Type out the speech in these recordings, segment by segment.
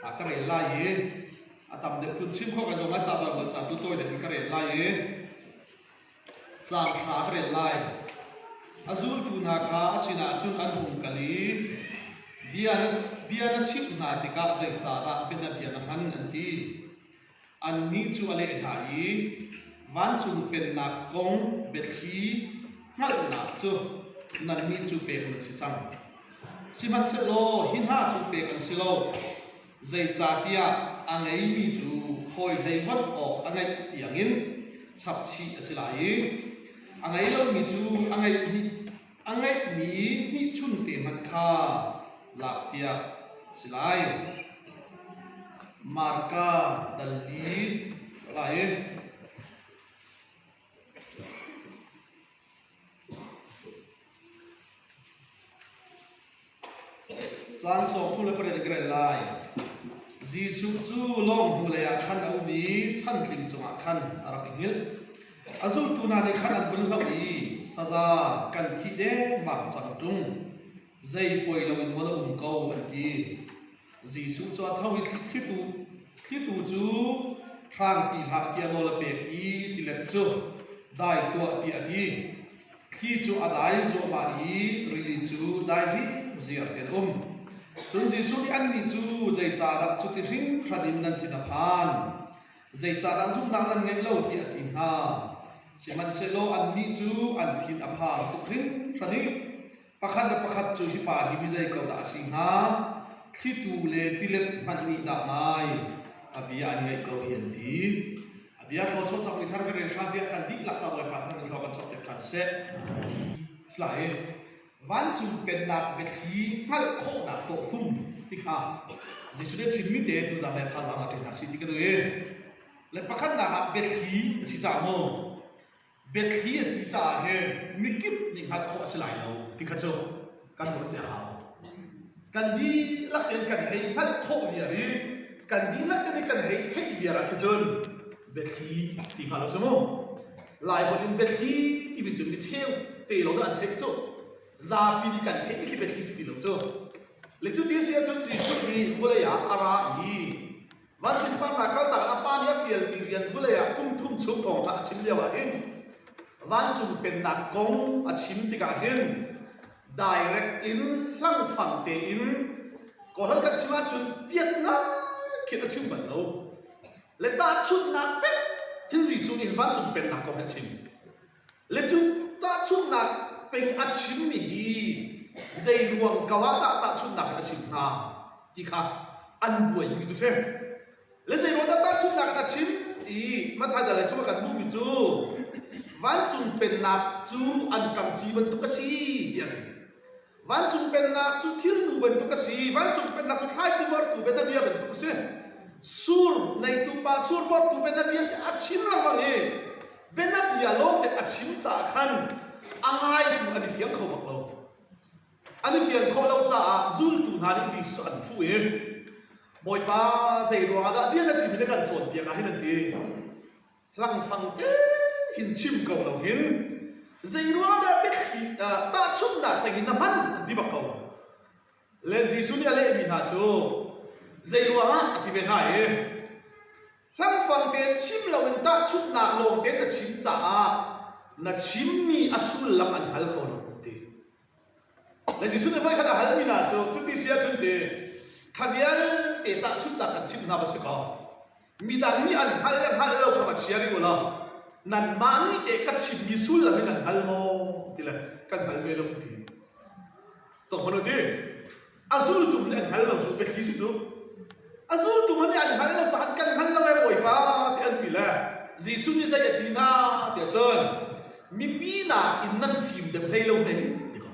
Ka rel lai i a tam deuh tun chim khawh ka zuam lai ca bal ca tu tawi deuh in ka rel lai i caang hra ka rel lai. A zultu hna kha a sinah cun an hung kal i bia na, bia na chimh hna tikah zeicahdah bianabia na hman an ti. Annih cu a leh hna i vancung pennak kong biathli hngalhnak cu nannih cu pek nan si cang. Sihmanhsehlaw hi hna cu pek an si lo, zeicahtiah a ngeimi cu hawi hlei vonh awk a ngeih tiangin chapchih a si lai i a ngei lomi cu a ngeihmi hnihchunte hmanh kha lakpiak a si lai. Marka dal li lai i Caan 38 a ka rel lai. Jesuh cu lawng hnulei ah khan a um i chantling cungah khan a rak i hngilh. A zultu hna nih khan an vun hloh i, Saza, kan thih dengmang cang ṭung. Zei poi loin maw na um ko, an ti. Jesuh cu a tho i thlitu, thlitu cu hrang ti hlah tiah nawl a pek i tilet cu dai tuah tiah a ti. Thli cu a dai zuahmah i rili cu dai zingziar tein a um. Cun Jesuh nih annih cu zeicahdah cuti hringhran in nan thin a phan? Zeicahdah zumhnak nan ngeih lo tiah a ti hna. Sihmanhsehlaw annih cu an thin a phang tuk hringhran i Pakhat le pakhat cu hi pa hi mi zei ko dah a si hnga? Thlitu le tilet hmanh nih dah ngai a bia an ngaih ko hi an ti. A bia thlawchuah cangmi thar kan rel ṭhan tiah kan dihlak ca Bawipa thang in thlaw kan chuahpiak ṭhan seh. Salai, vancung pennak biathli hngalh khawhnak tawhfung ti kha Jesuh nih a chimmi te tuzaan le thazaang a ṭin hna si ti ka duh i le pakhatnak ah biathli a si caah maw Biathli a si caah hin mikip nih hngalh khawh a si lai lo ti kha cu kan ruah cia hau. Kan dihlak tein kan hei hngalh khawh viar i kan dihlak tein kan hei theih viar ah khi cun biathli a si ti hnga lo cu mu. Laiholh in biathli timi cu micheu te lawng dah an theih cu. Zapi nih kan theihmi khi biathli si ti lo cu. Le cu ti a si ahcun Jesuh nih vawlei ah a ra i Van sunparnak kaltak in a pa nih a fialmi rian vulei ah kum thum chung thawngṭha a chim lio ah hin vancung pennak kong a chim tikah hin direct in hlangfang tein kawlholh kan chim ahcun piatnak khin a chim bal lo. Le tahchunhnak pek hin Jesuh nih vancung pennak kong hi a chim. Le cu tahchunhnak peng i a chimmi hi zei ruang ko ah dah tahchunhnak in a chim hnga ti kha an buaimi cu si. Le zei ruang dah tahchunhnak in a chim ti Matthai dal lei cu kan hmuhmi cu vancung pennak cu anṭamci bantuk a si tiah a ti. Vancung pennak cu thilnu bantuk a si. Vancung pennak cu thlaici vorhtu bianabia bantuk a si. Sur neitu pa sur vorhtu bianabia si a chim lengmang i bianabia lawngte a chim caah khan a ngaitu an i fiang kho bak lo. An i fian khawh lo caah zultu hna nih Jesuh an fuh i Bawipa zei ruangah dah bia na chim i na kan cawnpiak ah hin an ti. Hlangfang te hin chim ko lo hin zei ruangah dah biathli tahchunhnak te hi na hman an ti bak ko. Le Jesuh nih a lehmi hna cu zei ruangah a ti ve hna i hlangfang tein chim loin tahchunhnak lawng tein na chim caah na chimmi a sullam an hngal kho lo ti. Le Jesuh nih voikhat a halmi hna cu cuti si ahcun ti kha vialte tahchunhnak kan chimh hna va si kaw midang nih an hngalh le hngalh lo kha va chia rih u law nanmah nih teh ka chimmi sullam hi nan hngal maw ti le kan hngal ve lo ti tawk hmanh u ti a zultu nih an hngal lo cu biathli si cu a zultu nih an hngal lo caah kan hngal lo e bawipa ti an ti le Jesuh nih zei a ti na tiah cun mipi nakin nan fim deuh hlei lo hei ti ko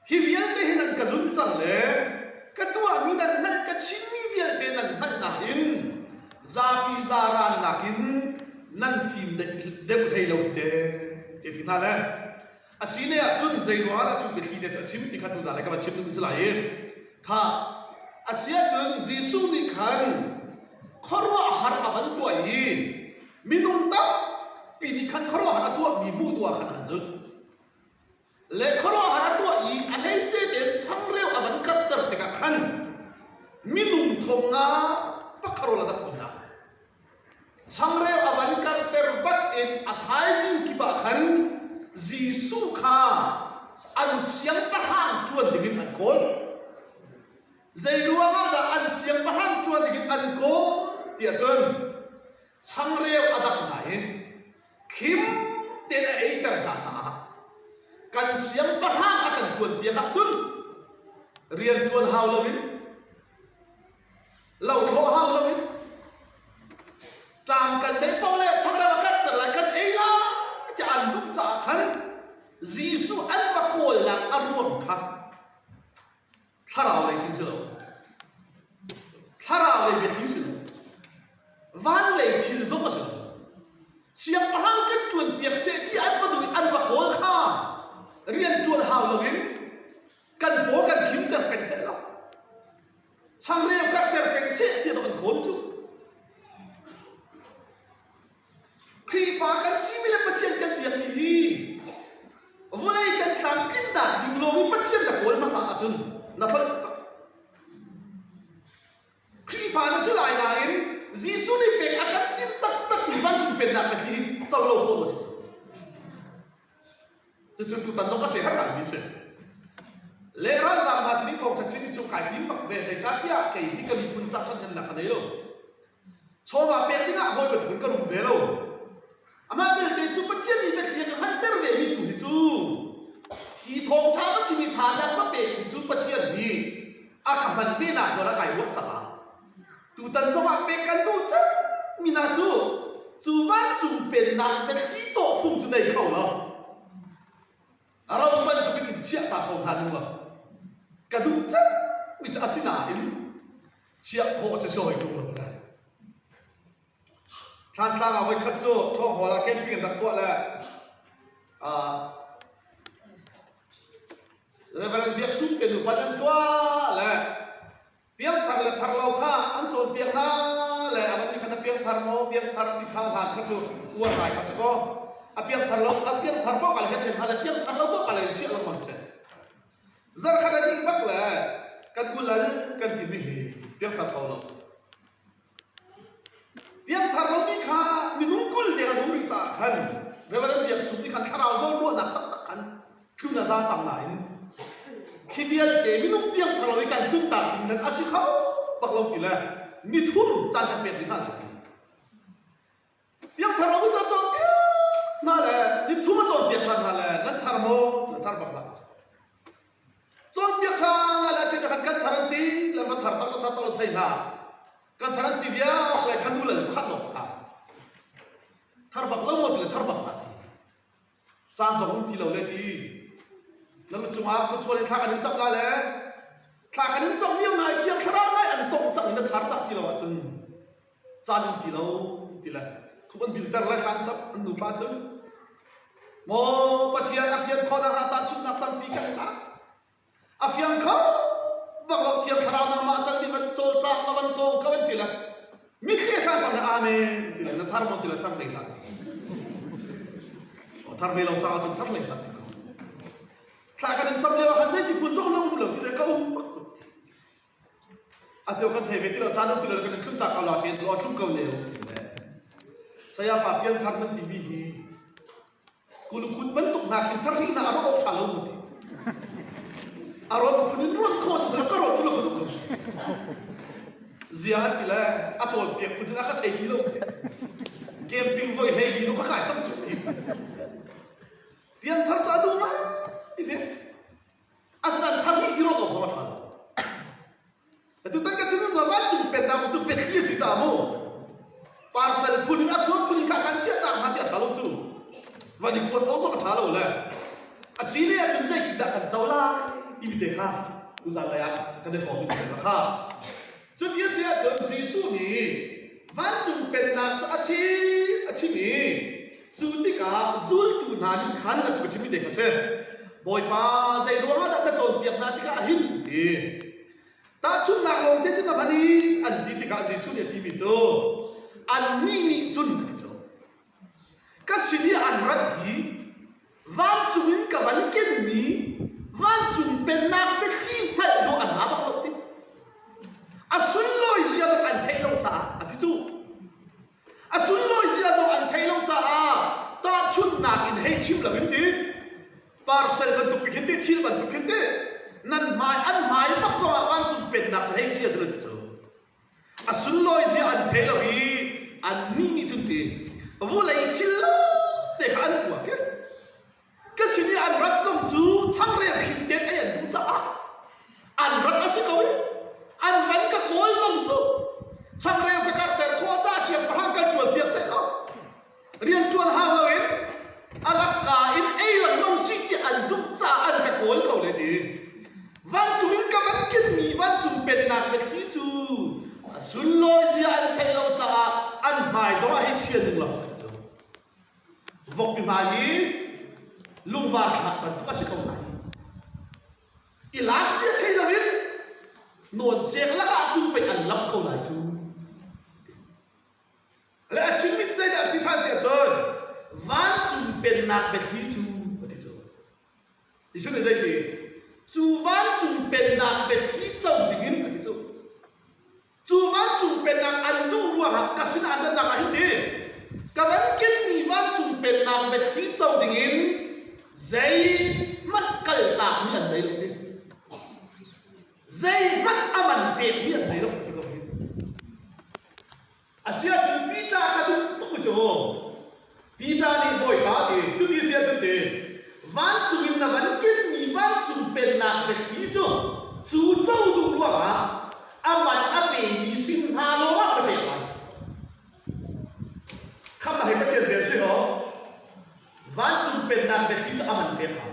Hi vialte hi nan ka zumh cang le ka tuahmi nan hngalh ka chimmi vialte nan hngalh nain zapi zaran nakin nan fim deuh hlei lo hi te te ti hna le a si ne ahcun zei ruangah dah cu biathli te cu a chim ti kha tuzan le ka van chim duhmi si lai i kha a si ahcun Jesuh nih khan khuaruahhar a van tuah i minung tampi nih khan khuaruahhar a tuahmi hmuh tu ah khan an zulh Le khuaruahhar a tuah i a hleice tein changreu a van karhter tikah khan. Minung thong nga pakharual a dak ko hna. Changreu a van karter bak in a thaizing kip ah khan Jesuh kha an siangpahrang ṭuan dingin an kawl. Zei ruangah dah an siangpahrang ṭuan dingin an kawl tiah cun changreu a dangh hna i khim tein a eiter hna caah kan siangpahrang a kan ṭuanpiak ahcun rian ṭuan hau loin lothlawh hau loin ṭam kan deih paoh le changreu a karhter lai kan ei lai tiah an duh caah khan Jesuh an va kawlnak a ruang kha Thlarau lei thil si lo. Thlarau lei biathli si lo. Van lei thil zong a si lo. Siangpahrang kan ṭuan piak seh ti an va duh i an va kawl kha rian ṭuan hau loin kan paw kan khimter peng seh lo. Changreu karhter peng seh ti an kawl cu. Khrihfa kan simi le Pathian kan biakmi hi vawlei kan tlamtlinnak ding lawng i Pathian na kawl hmasa ahcun na tlolh bak. Khrihfa na si lai nain Jesuh nih pek a kan timh taktakmi vancung pennak biathli hi co lo khawh a si. Cucu tutan zong a si har ngaimi a si. Le ralzaam hna sin i thawngṭha chim hi cu kai tim bak ve zeicahtiah kei hi ka miphun ca ṭhathnemnak ka nei lo. Chawva pek dingah hawi bantukin ka rum ve lo. Amah belte cu Pathian nih biathli a ka hngalhter vemi tu hi cu hi thawngṭha va chim i thazaang va pek hi cu Pathian nih a ka hman venak zawn a kai ruah caah tutan zongah pek kan duh cang mi hna cu cu vancung pennak biathli tawhfung cu nei kho lo. A ro bantukin in chiah ta kho hna ning law ka duh cang mi cu asinain chiah khawh cu si hoi ṭung lo le Thlantlang ah voikhat cu ṭhawng hall ah camping an rak tuah le Reverend Biak Sum te nupa an tuah le piangthar le thar lo kha an cawnpiak hna le a van nih khan a piangthar maw piangthar ti kha hlan kha cu uar ngai kha si kaw a piangthar lo a piangthar bawk al he ṭhen hna le piangthar lo bawk al in chiah lengmang si. Zarkhat a dih bak le kan ulal kan timi hi piangthar kho lo. Piangthar lomi kha minung 20 deng an um rih caah khan Reverend Biak Sum nih khan thlarau zawnruahnak taktak khan tlun a za cang nain khi vialte minung piangthar lo i kan tluntak ding nan a si kho bak lo ti le nithum caan kan pek ding hna lai ti. Piangthar lo cu a cawnpiak hna le nithum a cawnpiak ṭhan hna le nan thar maw na thar bak hlah. Cawnpiak ṭhan hna le a cheu khan kan thar an ti le ma thar tak na thar tak lo thei hlah. Kan thar an ti vial le khan nu le pakhat lawng kha. Thar bak lo maw ti le thar bak hlah ti. Caan zong um ti lo le ti. Na lu cungah kutsual in thla kan in camh la le thla kan in camh lio ngai thiang thlarau ngai an tong cang in na thar dah ti lo ahcun caan um ti lo ti le khup an bilter le thla an camh an nupa cu maw Pathian a fian khawh nakhnga tahchunhnak tampi kan ngah. A fiang kho bak lo thiang thlarau nangmah tal nih van cawlcang la van tawng ko an ti le mitthli a thla cang le amen ti le na thar maw ti le thar hlei hlah ti o thar ve lo sang ahcun thar hlei hlah ti ko thla kan in cam lio ah khan zeiti phun zong na um lo ti le ka um bak lo ti atu kan thei ve ti lo caan um ti lo kan in tlum ta ko la ti lo tlum ko leo ti le saya pa pian thar nan timi hi Kulukut bantuk hna khin tharhri hna a rawt awk ṭha lo mu ti. A rawt phun in ruat khawh siseh ka rawt ula ka duh ko. Zia an ti le a cawnpiak phun cun a ka chei ti lo. Camping voi hlei li ka kai cang cu ti. Pianthar ca duh ngai ti ve. Asinain tharhi i rawt awk zong a ṭha lo. Atutan ka chim cu vancung pennak cu biathli a si caah mu parcel phun in a thuan phun in kha kan chiah tak hna ti a ṭha lo cu van i kuat awk zong a ṭha lo le a si le ahcun zeitin dah kan co lai timi te kha tuzan lei ah kan i hrawm mi si kha cuti a si ahcun Jesuh nih vancung pennak cu a chim a chim i cu tikah zultu hna nih khan a ka chimmi te kha si Bawipa zei ruangah dah na cawnpiak hna tikah hin ti Tahchunhnak lawngte cu na hman i an ti tikah Jesuh nih a timi cu annih nih cun a ti cu ka sin i an rat hi vancung in ka van kenmi vancung pennak biathli hngalh dawh an ra bak lo ti. chim lo in ti. Parcel bantuk pi khin ti, thil bantuk khin ti. Nan hmai an hmai bak zong ah vancung pennak cu hei chia sila ti cu. A sunlawi zia an thei lo i annih nih cun ti vulei thil te kha an tuak i ka sin i an rat zong cu changreu him tein ei an duh caah an rat a si ko i an van ka kawl zong cu changreu ka karhter khawh caah siangpahrang kan ṭuan piak seh law rianṭuan hau loin a lakka in ei lengmang si ti an duh caah an ka kawl ko le ti. Vancung in ka van kinmi vancung pennak biathli cu a sunlawi zia an theih lo caah an hmai zong ah hei chia ning lo ti cu. Vokpi hmai i lungvar thlak bantuk a si ko lai. I lak zia thei loin nawncek lakah cu pei an lamh ko lai cu. Le a chimmi cu zeidah a ti ṭhan tiah cun vancung pennak biathli cu a ti cu. Jesuh nih zeiti? Cu vancung pennak biathli co dingin a ti cu. Cu vancung pennak an duh ruangah ka sinah an ratnak ah hin ti ka van kenmi vancung pennak biathli co dingin zeihmanh kaltakmi an nei lo ti. Zeihmanh a man pekmi an nei lo ti ko hi. Asiahcun Peter ka duh tuk cu Peter nih Bawipa ti cuti si ahcun ti vancung in na van kinmi vancung pennak biathli cu cu co duh ruangah a man a pemi sin hna lawngah na pek lai. Khamh hei Pathian vel si ho vancung pennak biathli cu a man pek hau.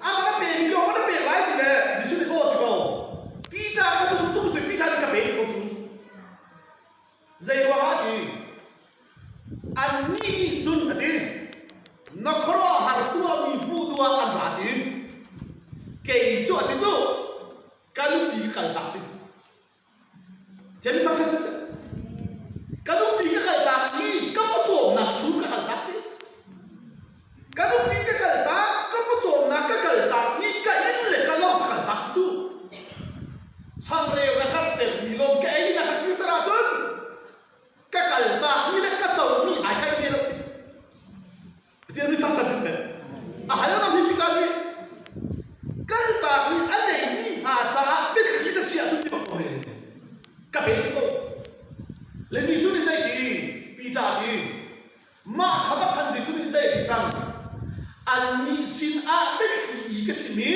A man a pemi lawng na pek lai ti le Jesuh nih aw ti ko. Peter ka duh tuk cu Peter nih ka pe ti ko cu. Zei ruangah ti? Annih nih cun a ti. Na khuaruahhar tuahmi hmuh duh ah an ra ti. Kei cu a ti cu ka nupi ka kaltak ti. Then thang kha siseh. Ka nupi ka kaltak i ka pawcawmnak chung ka kaltak ti. Ka nupi ka kaltak, ka pawcawmnak ka kaltak i ka inn le ka lo ka kaltak ti cu. Changreu na karhtermi lawng ka ei na ka kirter ahcun ka kaltakmi le ka comi ai kaih ve lo ti. Pathian nih thangṭhat siseh. A hal ngam hi Peter nih kaltakmi a neimi hna caah biathli na chiah cu ti bak ko he. Ka pe ti ko. Le Jesuh nih zei ti? Peter ti. Mah kha bak khan Jesuh nih zei ti cang? Annih sin ah biathli i ka chim i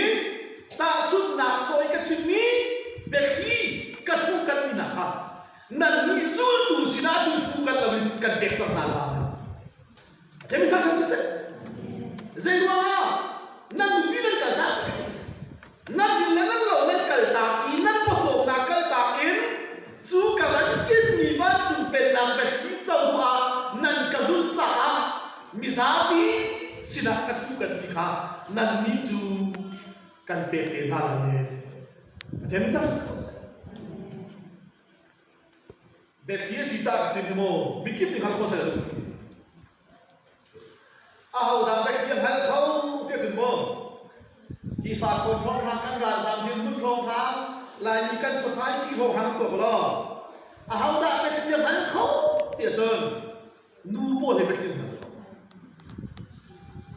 tahchunhnak sawi ka chimmi biathli ka thuhkanmi hna kha nannih zultu sinah cun thuhkanh loin kan pek cang hna lai. Themi thangṭhat siseh. Zei ruangah nan nupi nan kaltak nan inn le nan lo nan kaltak i nan pawcawmnak kaltak in cu ka van kinmi vancung pennak biathli co ah nan ka zulh caah mizapi sinah ka thu kan ti kha nannih cu kan pek te hna lai e. Pathian thangṭhat si ko seh. Biathli a si caah ka chim hi maw mikip nih hngal kho seh lo ti. Ahodah biathli a hngal kho ti ahcun maw hi Farkawn hrawnghrang kan ralzaam dirhmun hrawnghrang Laimi kan society hrawnghrang tuak law ahodah biathli a hngal kho ti ahcun nu pawl hi biathli an hngal kho.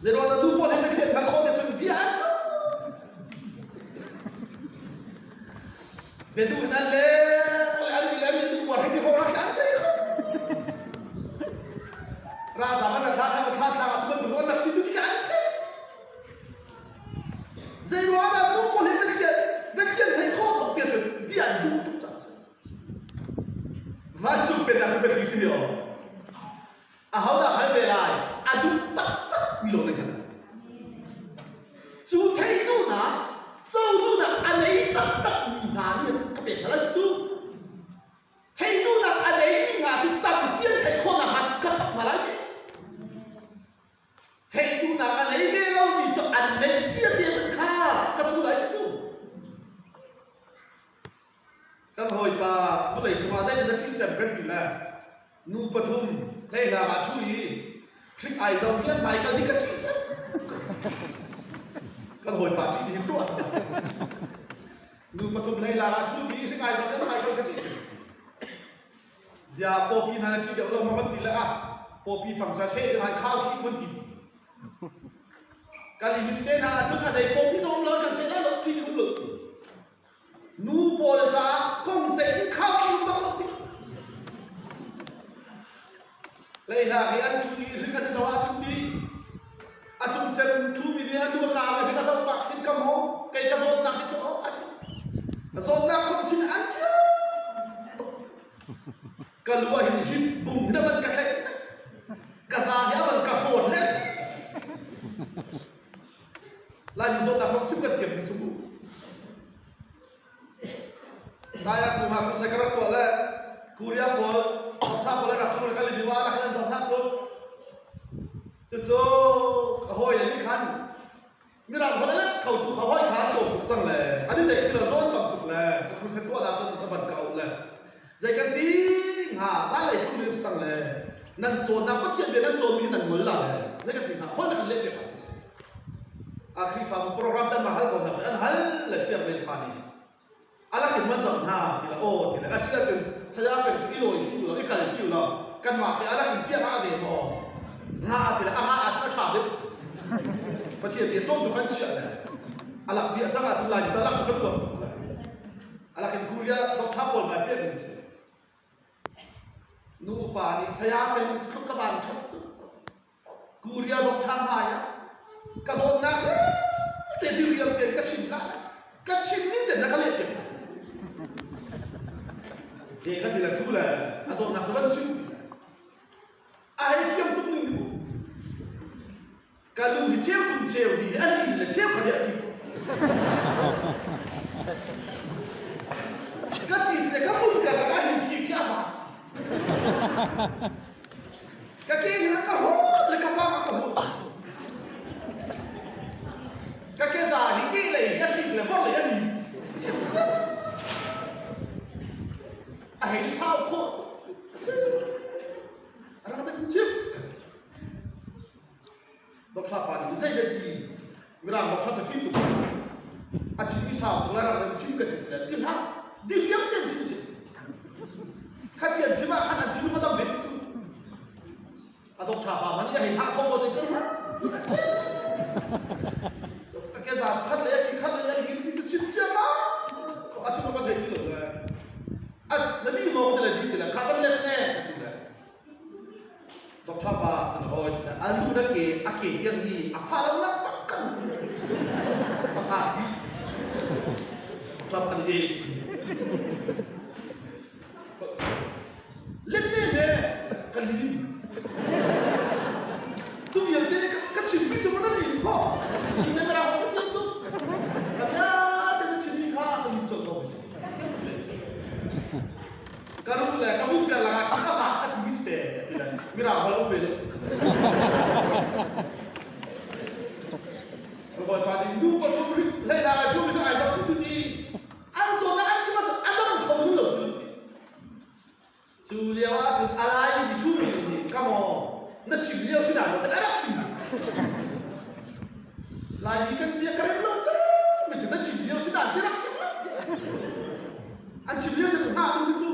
Zeiruangah nu pawl hi biathli an hngal kho ti ahcun bia an duh. Biaduh in an le an mi le mi duh uar hei ti hawk rak an thei kho. Ralzaam an rak hlan an thlan tlang ah cu bantuk an rak si cu ti an thei. Zei ruangah dah nu pawl hi biathlian biathlian theih khawh tuk ti ahcun bia an duh tuk caah a si. Vancung pennak cu biathli si lio. Ahodah hal ve lai? A duh taktak mi lawng nan hngalh lai. Cu theih duhnak, co duhnak a nei taktak mi hna nih ka pek hna lai ti cu. Theih duhnak a nei mi hna cu tampi an theih khawh nakhnga ka chap hna lai ti. Theih duhnak a nei ve lomi cu an neih cia te hmanh kha ka chuh lai ti cu. Kan hawipa vawlei cungah zeitin dah ṭih cem kan ti le nu pathum hleihlang ah ṭhu i hrik ai zo mi an hmaikal hi ka ṭih cem. Kan hawipa ṭih hi ruah. Nu pathum hleihlang ah ṭhu mi hrik ai zo mi an hmaikal ka ṭih cem. Zia pawpi hna na ṭih deuh lo maw kan ti le ah. Pawpi tham cu a seh ding han khau khi phun ti ti. Kan i min te hna ahcun a zei pawpi zong um lo kan seh lai lo ti um lo ti. Nu pawl caah kong ceih ding khau khi um bak lo ti. Leihlak i an ṭhu i hrik an i zoh ahcun ti a cung cem ṭhumi nih a lu a kaam i hrik a zoh pah khin ka maw kei ka zawtnak hi cu a ti. A zawtnak khum chin an cio tuk. Ka lu ah hin hit bung hin a van ka tlaih. Ka zaang hi a van ka hawn le an ti. Laimi zawtnak khum chim ka thiam cu mu. Nai ah kum ah crusade ka rak tuah le Korea pawl Thla pawl an rak tlung le kan i wa lak in an zoh hna cu. Cucu ka hawile nih khan Mirang holh a let khotu kha hawi kha an tlawm tuk cang le an i deih ti lo zawn tam tuk le ka crusade tuah dah cun ka van ka auh le zei kan ti hnga zanlei tlung ding a si cang le nan cawnnak Pathian bia nan cawnmi hi nan ngol la le zei kan ti hnga holh na kan leh piak hna ti si. A Khrihfabu program cu anmah hal ko hna an hal le chiang len pa nih alak in man zam hna ti la aw ti le asi ahcun saya peng cu i lawi ti u law i kal ti u law kanmah hi alak in piak ah ve maw nga ti le a nga ahcun a ṭha deuh Pathian bia cawn tu kan chiah le alak bia cang ahcun lai ca lak cu kan uar tuk le alak in Korea doctor pawl mai piak ding si nu pa nih saya peng cu ka van ṭhat cu Korea doctor hmai ah ka zawtnak vialte diriam tein ka chim hlah lai. Ka chim ning tein na ka leh piak lai. Ke ka ti le thu le a zawtnak cu van chim ti le. A hei thiam tuk ning hi mu. Ka lu hi cheu thum cheu hi a lin le cheu kha a kip. Ka tit le ka mun ka rak a hin khi khi a vak. Ka ke hin ka hawt le ka pang a ka hawt. Ka ke za hi ke lei ka kik le vor lei a ni. Siam siam. A hei sau khawh. A rak deuh cip. Dothla pa nih zei dah ti Mirang dothla cu fim tuk a chim i sau tuk lai rak deuh chim ka ti ti le ti hlah diriam tein chim chim kha ti an chim ah khan an thinlung a dam ve ti cu a dothla pa man i a hei hah kho ko te ka a ke za khat le a ki khat le a lim ti cu chim cia ma a chim ka thei ti lo le a na di maw ti le di ti le kha kan let ne ti le Doctor pa kan hawi a lu na ke a ke tiang hi a fa lo nak bak kan a fa hi Doctor pa nih let ne ne ka lim tu vialte ka chim mi cu na lim kho ki na mera ka thiam tu ka bia te na chim mi kha ka lim chol ko thiam tuk le Ka ruh le ka vun karlak ah ka fak ka ti mi te ti le mirang holh um ve lo. Bawipa nih nu pathum hlei hna ai ṭhumi ai zoh cu ti an zawn an chim ahcun a dam kho ding lo cu ti. Cu lio ahcun a lai mi ṭhumi nih ka maw na chim lio si dah lo a rak chim. Laimi kan cia ka rem lo cu mi cu na chim lio si dah ti rak chim. An chim lio si hna tu cu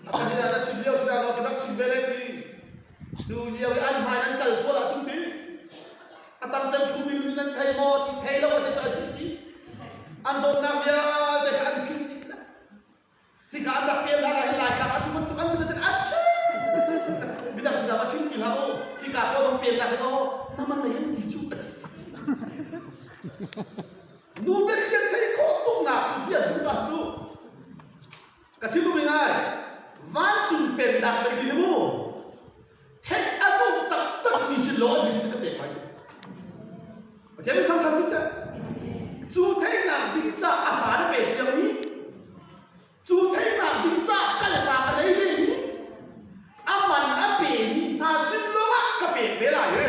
a pahnih ah na chim lio si dah lo rak chim ve le ti cu lio i an hmai nan kal sual ahcun ti a tam cem thu mi nan thei maw ti thei lo te cu a ti ti an zawtnak vialte kha an philh dih le hika an rak pem hlan ah hin Laitlak ah cu bantuk an si le an chim midang sinah a chim ti hlah u hika ko dong pem nak hin aw na man lei an ti cu a ti Nu biakhian theih khawh tuknak cu bia duh ca su. Ka chim mi ngai. Vancung pennak biathli hi mu. Theih a duh taktak mi sin lawng Jesuh ka pek lai. Pathian min thangṭhat si seh. Cu theihnak ding ca a ca na pe siang mi Cu theihnak ding caah kalnak a nei vemi, a man a pemi hna sin lawngah ka pek ve lai i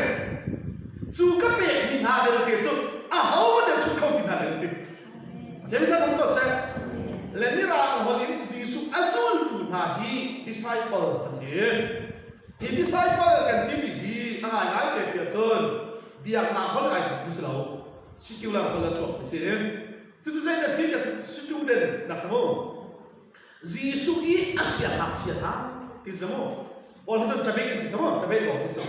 cu ka pekmi hna belte cu ahohmanh an chut kho ti hna lai an ti. Pathian min thangṭhat si ko seh. Le Mirang holh in Jesuh a zultu hna hi disciple an ti. Hi disciple kan timi hi a ngaingai te ti ahcun biaknak holh ai thawkmi si lo, secular holh a chuakmi si. Cucu zei na si ka student nak sa mu. Jesuh i a siangngakchia hna ti sa mu. Paul hi cun ṭabeh an ti cang ṭabeh lawng ti cu.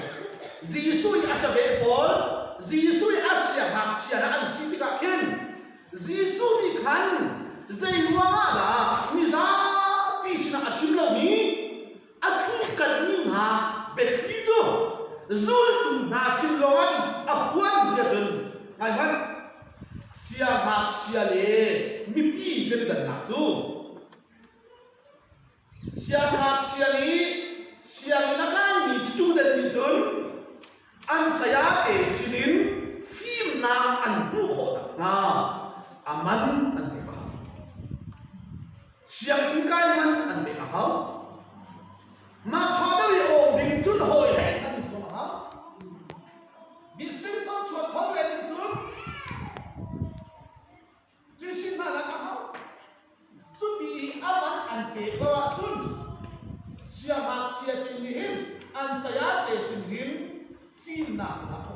Jesuh i a ṭabeh pawl, Jesuh i a siangngakchia hna an si tikah khin Jesuh nih khan zei ruangah dah mizapi sinah a chim lomi a thuhkanhmi hna biathli cu zultu hna sin lawngah cun a phuan tiah cun ngai hmanh siangngakchia le mipi kan i dannak cu Siangngakchia nih sianginn a kaimi student nih cun an sayate sinin fimnak an hmuh khawh nakhnga a man an pek a hau. Sianginn kai man an pek a hau. Mah ṭha deuh i awm ding cun hawi he an i zuam a hau. Distinction chuak kho ve ding cun Cuisin hna lak a hau. Cuti i a man an pek lo ahcun siangngakchia te nih hin an sayate sin hin fimnak in a kho.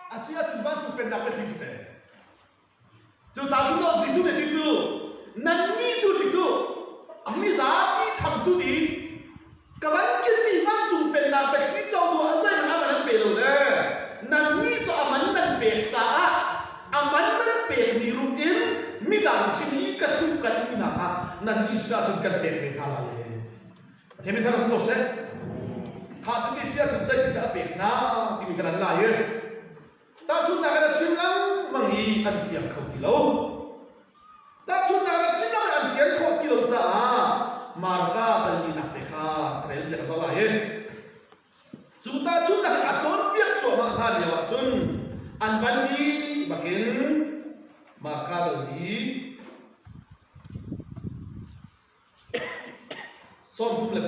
A si ahcun vancung pennak biathli cu teh. Cucaah cun maw Jesuh nih ti cu nannih cu ti cu mizapi tham cu ti Ka van kilmi vancung pennak biathli co duh ah zeihmanh a man an pe lo le nannih cu a man nan pek caah a man nan pekmi rup in midang sin i ka thuhkanh ti hna kha nannih sinah cun kan pek ve hna lai le. Pathian min thar si ko seh. Kha cu ti si ahcun zeitindah a pek hna timi kan an lai i Tahchunhnak in a chim lengmang i an fiang kho ti lo. Tahchunhnak in a chim lengmang i an fian khawh ti lo caah Marka pallinak te kha ka rel piak zau lai i cu tahchunhnak in a cawnpiak cuahmah hna lio ah cun an van dih bakin Marka dal hi 35.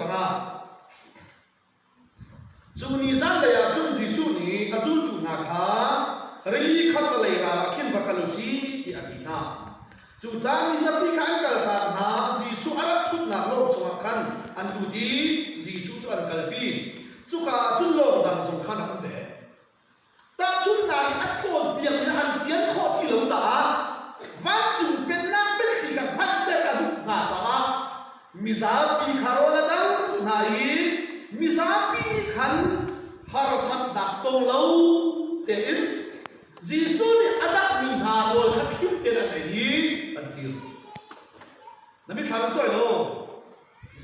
Cu ni zanlei ah cun Jesuh nih a zultu hna kha rili khattelei ral ah khin va kal u sih tiah a ti hna. Cucaah mizapi kha an kaltak hna, Jesuh a rak ṭhutnak lawng cungah khan an lut i Jesuh cu an kalpi. Cuka ah cun lawng dang zong khan a um ve. Tahchunhnak i a cawnpiakmi an fian khawh ti lo caah vancung pennak biathli kha hngalhter a duh hna caah mizapi kha rawl a dang hna i mizapi nih khan harsatnak tong lo tein Jesuh nih a danghmi hna rawl kha khim tein an ei i an kir. Na mitthlam in suai lo.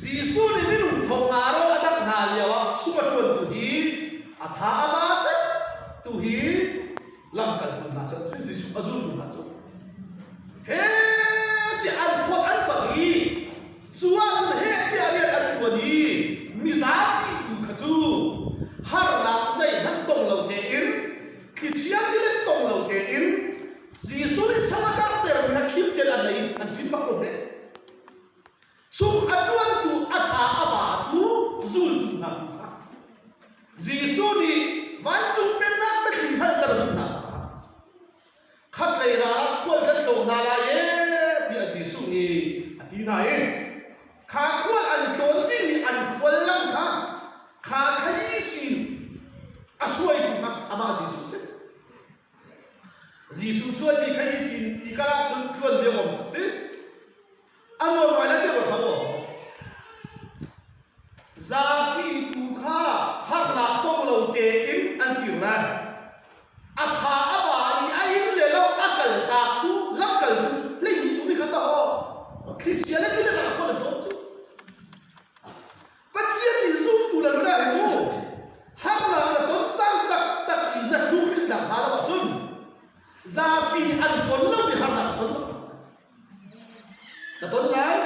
Jesuh nih minung thong nga rawl a dangh hna lioah chung a ṭuantu hi a tha a ba cem tu hi lamkaltu hna cu an si, Jesuh a zultu hna cu. He tiah an phawt an cang i cu ahcun heh tiah rian an ṭuan i mizapi tu kha cu harnak zeihmanh tong lo tein thlichia tilet tong lo tein Jesuh nih chang a karhtermi kha khim tein an ei an ṭin bak ko hme. Sung a ṭuantu a tha a batu zultu hna tu kha Jesuh nih vancung pennak biathli hngalhter a duh hna caah khatlei ral ah khual kan tlawng hna lai ee tiah Jesuh nih a ti hna i kha khual an tlawn dingmi an khual lam kha kha khayi sin a suaitu kha amah Jesuh a si. Jesuh suaimi khayi sin ti kal ahcun tluan ve awm tak ti. A nuam ngai lai tiah ruat hlah u. Zapi tu kha harnak tong lo tein an kir lai. A tha a ba i a inn le lo a kaltaktu lamkaltu hleihnih tu nih khan dawh thlichia le tilet ah a khual an tlawm cu. Pathian nih zumtu na nun ah hin mu harnak na ton cang taktak i na tlukrilhnak hna lo ahcun zapi nih an ton lomi harnak na ton lo. Na ton lai.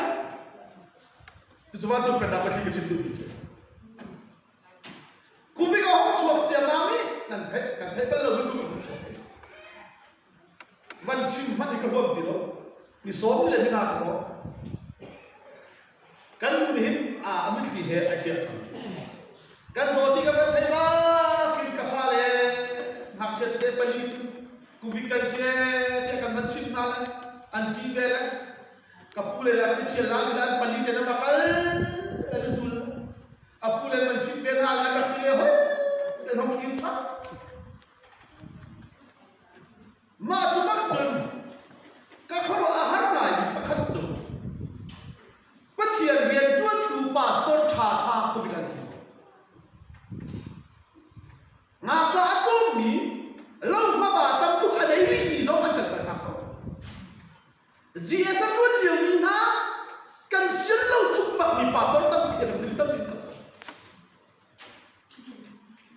Cucu vancung pennak biathli ka chim duhmi a si. Kumik a hung chuak ciammam i nan theih kan theih bal lomi kumik hung chuak. Van chim hmanh hi ka huam ti lo. Ni sawm le ni nga ka zaw. Kan nu nih hin a a mitthli he a ciah cang. Kan zaw ti ka van theih bak in ka fale ngakchia tete pali cu kuvik kan si ee tiah kan van chimh hna le an ṭih ve le ka pu le kan i ṭhial la ti le an pali te nan va kal an i zul a pu le van chimh ve hna le an rak si ve hoi an hong kir ṭhan. Mah cu bak cun ka khuaruah a har ngaimi pakhat cu Pathian rianṭuantu pa. GS a ṭuan liomi hna kan sian lo cukmak mi pastor tampi kan zing tampi ko.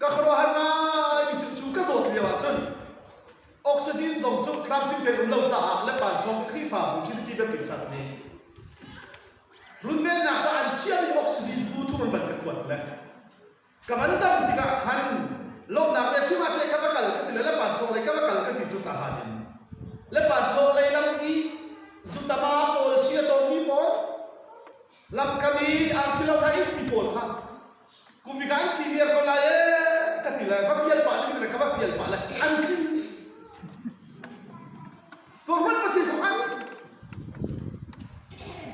Ka khuaruahhar ngai mi cu cu ka zawt lio ahcun oxygen zong cu tlamtling tein um lo caah le pansawng Khrihfabu Trinity biapi cat nih runvennak ca an chiahmi oxygen bu thum an van ka kuat le Ka van dam tikah khan lawmhnak le chim ah seh ka va kal ka ti le Lepansawng lei ka va kal ka ti cu tahan in Lepansawng lei lam i zutama pawl si a tawngmi pawl lamkam i angki lo hna it mi pawl kha kumvika an thi viar ko lai ee ka ti le va pial pah ka ti le ka va pial pah le an tling Tuahruat Pathian kha hman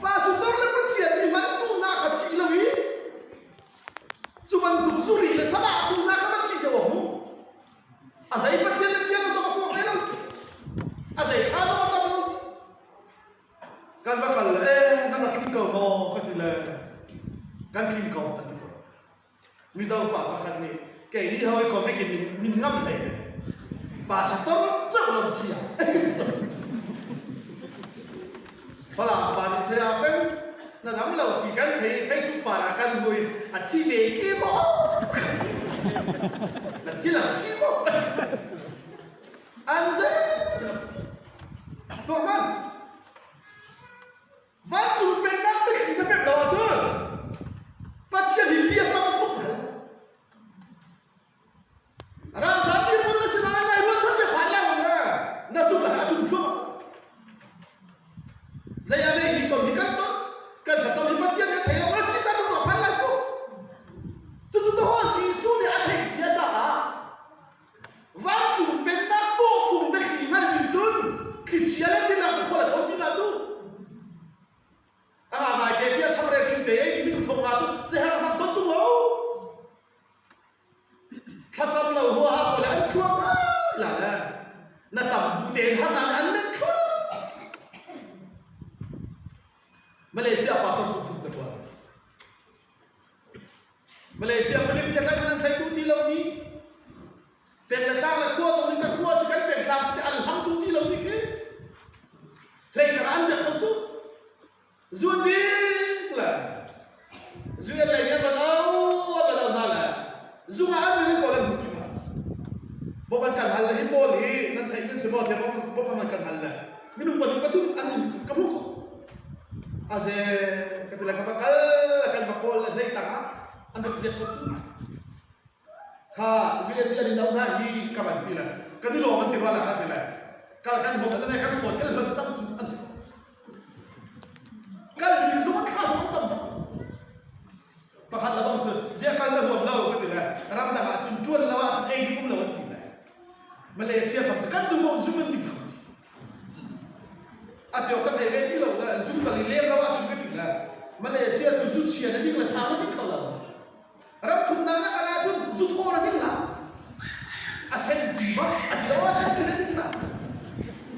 Pa sundor le Pathian mi man tu na kha chi lo i Cu bantuk zuri le sabah tu hna kha va thih deuh a hmu. A zei Pathian le thian zong a tuak ve lo. A zei thla zong a cam lo. Kan va kal le eh nan rak tling ko maw ka ti le kan tling ko an ti ko. Mizo pa pakhat nih kei nih hawi covid in min, min ngam hlei le pastor ceuh lam thi ah. Falam pa nih saya peng na dam lo ti kan thei i Facebook par ah kan hmu i a thi ve ke maw? Na thi lo si maw? An zei tuah hmanh. Vancung pennak biathli na pek lo ahcun Pathian hi bia tam tuk hal. Ralzam dirhmun na si lai nai ruahchan te phan leng le na zumh le a tum thluahmah. Zei a nei hi ton hi kan ton kan thlacam hi Pathian kan thei lo na ti caan na phan lai cu. Cucu to Jesuh nih a theih cia caah vancung pennak tawhfung biathli hngal ding cun thlichia le thilak khual a thawn pi hna cu. A nga ngai te tiah changreu thing te ei timi thong nga cu zeihar hman ton tung lo. Thlacam lo huaha pawl an tluang la le na cam bu tein harnak an nenh thluang. Malaysia pa tor kum thum ka ṭuan. Malaysia palik biathlaih man an thlai duh ti lomi pek le tlang le khua zong nih ka khua si kan pengtlang si an hlam duh ti lomi khi hlei an biak ko cu. Zuan ding le zuan lei nih van au a van au hna le zung ah an min kawl an hmu ti hna. Bawm an kan hal le hi pawl hi nan theih nan si maw tiah bawm an kan hal le minung pahnih pathum an min ka hmuh ko. Aze ka ti le ka va kal kan va kawl le hlei tang ah an rak riak ko cu. Kha UN nih an in auh hna hi ka van ti le kan i lawm an ti rua la ka ti le kal kan hmuh le kan phone kan hlonh cang cu an ti ko. Kal ding zong thla zong an cam pakhat le bang cun ziah kal na huam lo ka ti le ramdang ah cun ṭuan lo ahcun ei ding um lo an ti le Malaysia tham cu kan duh ko zum an ding kho ti a tio ka thei ve ti lo le zum tal i lem lo ahcun ka ti le Malaysia cu zu chia na ding le sa na ding kho lo Ram thumnak na kal ahcun zuthaw na ding la. A sen ci bak a ti a sen ci na ding la.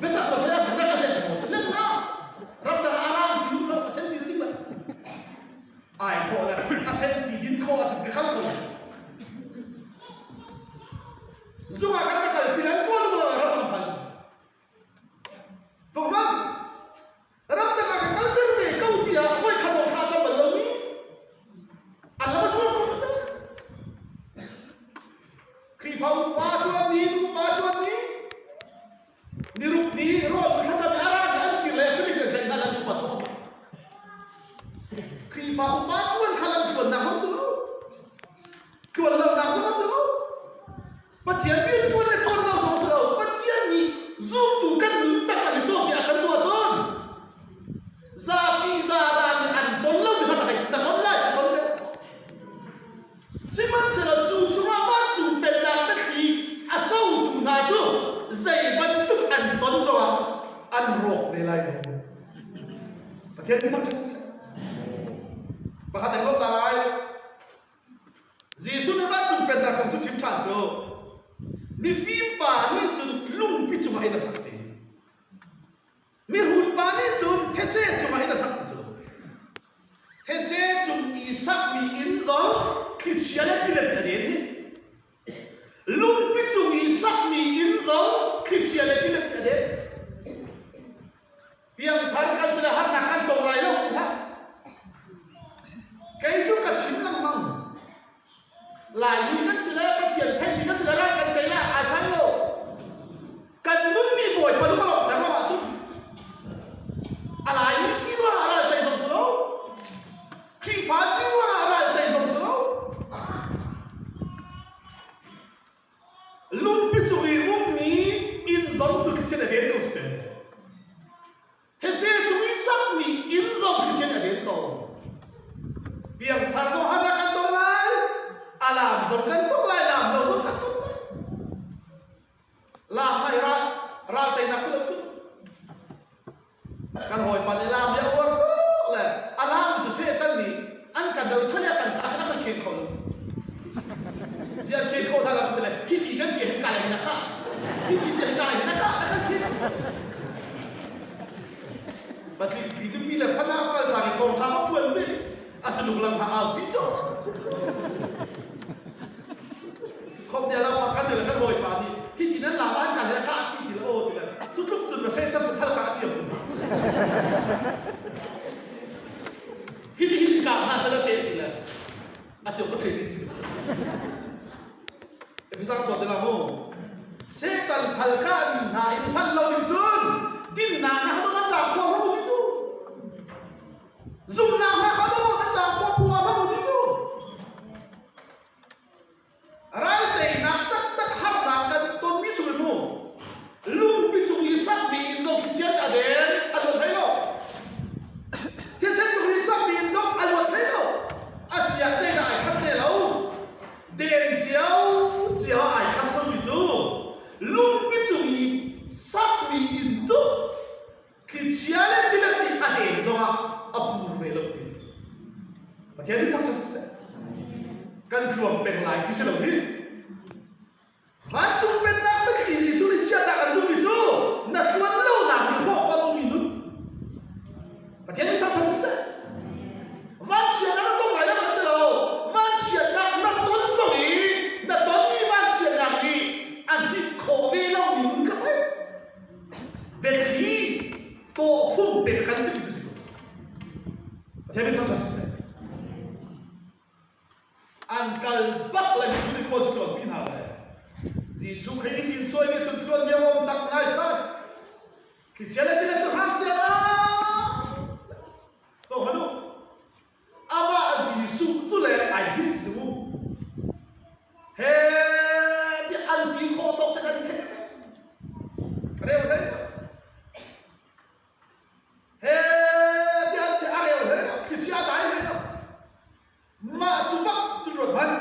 Biatak ma saya na ka lem thaw lem na. Ram dang ah ram ci um lo a sen ci na ding la. Ai thaw le a sen ci din kho a ka kal ko. Zung ah kan ka kal pi lan tuan lo ram an phan. Tungman ramdang ah ka kalter ve ko tiah voikhat zong thla cam bal lomi an lam a tuar ko te. Khrihfa upa ṭuanmi, nupa ṭuanmi, niruk ni rawl thlacam i a ra an kir le palik le tlaih hna le nupa thawk a tlak. Khrihfa upa ṭuan kha lam tluannak zong si lo. Tluan lonak zong a si lo. Pathian rian ṭuan le ṭuan lo zong si lo. Pathian nih zumtu kan nun tak i cawnpiak a kan tuah cun zapi zaran nih an ton lomi kha na hei na ton lai na ton le Sihmanhsehlaw cu chungah vancung pennak biathli a cotu hna cu zei bantuk an ton zongah an rawk ve lai lo. Pathian nih thangṭhat siseh. Pakhat ai ta lai. Jesuh nih vancung pennak kong cu chim ṭhan cu mifim pa nih cun lungpi cungah inn a sak te. Mihrut pa nih cun these cungah inn a sak ti cu. These cung i sakmi inn zong thlichia le tilet nih a den dih. Lungpi cung i sakmi inn zong thlichia le tilet nih a den. Piangthar. zong kan tuk lai, laam lo zong kan tuk lai. Laam ai ral ral teinak si lo cu. Kan hawipa nih laam hi a uar tuk le a laam cu Satan nih an kan do i thal i a kan kah khan a kan khen kho lo. Ziah an khen khawh hna lo ti le hi ti kan ti hin kai hin a kah. Hi ti ti kai hin a kah a kan khen. Patling pi nupi le fanau kal zang i thawngṭha ma phuan mi a saluk lam ha au pi cu. Khom dia lo kan le kan hawipa nih hi ti nan lam an kan he kah ti ti le aw ti le cu tluk cun ma Satan cu thal kah thiam hi ti hin kah hna sala te ti le a tio ka thei ti Efesang chuak te la mu Satan thal kah mi hna in hman lo ding cun dinnak na hado na chak ko mu ti cu zumnak na hado na chak ko pua mu ti cu Ralteinak taktak harnak kan tonmi chung in mu lungpi cung i sakmi inn zong thlichia nih a den a luat hlei lo. Thisen cung i sakmi inn zong a luat hlei lo. A si ah zeidah ai khat te lo. Den cio cio ah ai khat lomi cu lungpi cung i sakmi inn cu thlichia le tilet nih a den zongah a pur ve lo ti. Pathian nih thangṭhat siseh. Kan tluang peng lai ti si lo hi. Vancung pennak mitthli Jesuh nih chiahnak an duhmi cu na tluan lonak nih thawk a lomi nun. Pathian nih thangṭhat siseh. Vanchiatnak na tong lai lo kan ti lo. Vanchiatnak na ton zong i na tonmi vanchiatnak nih a hnit khawh ve lomi nun kha pei. Biathli tawhfung pek kan timi cu si ko. Pathian min thangṭhat siseh. An kal bak le Jesuh nih khual cu tlawnpi hna le Jesuh kha i sin suaimi cun tluan bia um tak nai sai. Thlichia le tilet cu hrang cia Tawng hanu. Amah Jesuh cu le ai hngilh ti cu mu. He ti an ti khawh tawk te kan theh. Reu hlei. He ti an theh a reu hlei lo. Thlichia a dai hlei lo. Mah cu bak cun ruat hmanh.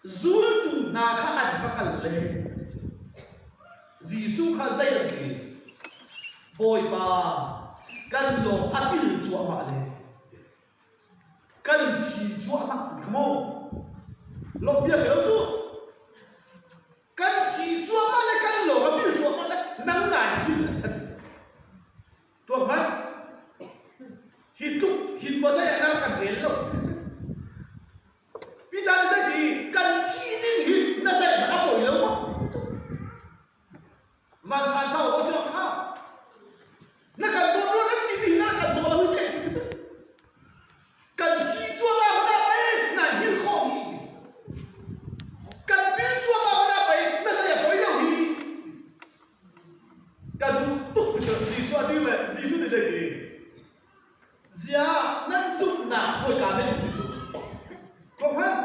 Zultu hna kha an va kal le Jesuh kha zei an ti? Bawipa, kan lawng a pil cuahmah le kan thi cuahmah ti kha mu. Lawmh bia si lo cu. Kan thi cuahmah le kan lawng a pil cuahmah le nang nai pil a ti. Tuak hmanh. Hi tluk hin maw zei ah na kan rel lo ti si. Peter nih zei ti kan thi ding hi na zei hmanh a pawi lo maw? Vansan ṭha ko si kha. Na kan dawt rua kan timi na kan daw lo hi te ti si. Kan thi cuahmah hmanh ah pei nan hngilh khawh mi ti si. Kan pil cuahmah hmanh ah pei na zei a poi lo hi. Ka duh tuk mi cu Jesuh a dir le Jesuh nih zei ti? Ziah nan zumhnak khawika men ti cu. Kong hmanh.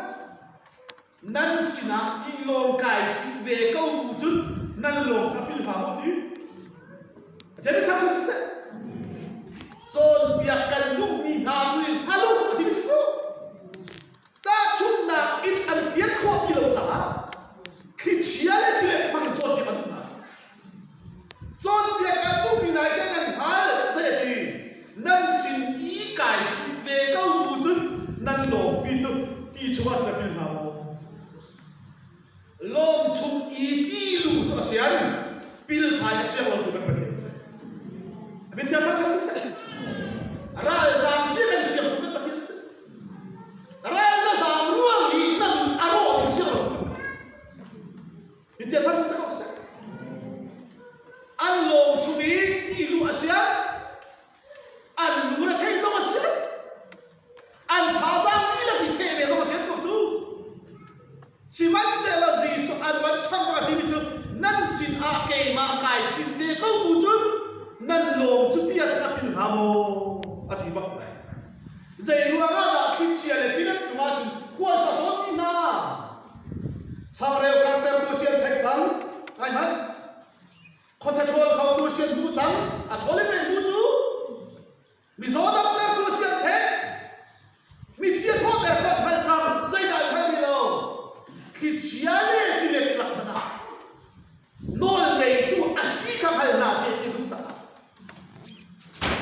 Nan sinah tilawng kai chih ve ko bu cun nan lawng cu a pil hnga maw ti? Pathian nih thangṭhat siseh. Cawnpiak kan duhmi hna tu in hngal u a timi cu tahchunhnak in an fian khawh ti lo caah thlichia le tilet hmang in cawnpiak an duh hna. Cawnpiak kan duhmi hna hi nan hngal zei a ti? Nan sin i kai chih ve ko bu cun nan lawmpi cu ti chungah cun a pil hnga maw? Lawm chung i ti lu cu a sian, pil thai a siang lotu kan Pathian si. A min thiang thangṭhat siseh. Ralzaam si kan siang tu kan Pathian si. Ral na zaam ruang i nan a rawh ding siang lotu kan Pathian si. Hitia thar si ko seh. An lawng chung i ti lu a sia, an lu le thei zong a sia, an thazaang dihlak i theh ve zong a sian ko cu. Sihmanhsehlaw Jesuh an van ṭhang a timi cu nan sin ah keimah kai chin ve ko bu cun nan lawm cu ti ahcun a pil hnga maw a ti bak lai. Zei ruangah dah thlichia le tilet cungah cun khual cu a tlawnmi hna? Changreu kartertu si an theih cang. Ngai hmanh. Khuacha ṭhawl khotu si an hmuh cang. A ṭhawl i pei hmu cu. Mizaw damtertu si an theih. Mithi a thawhter kho an hngalh cang. Zeidah an hngalh rih lo.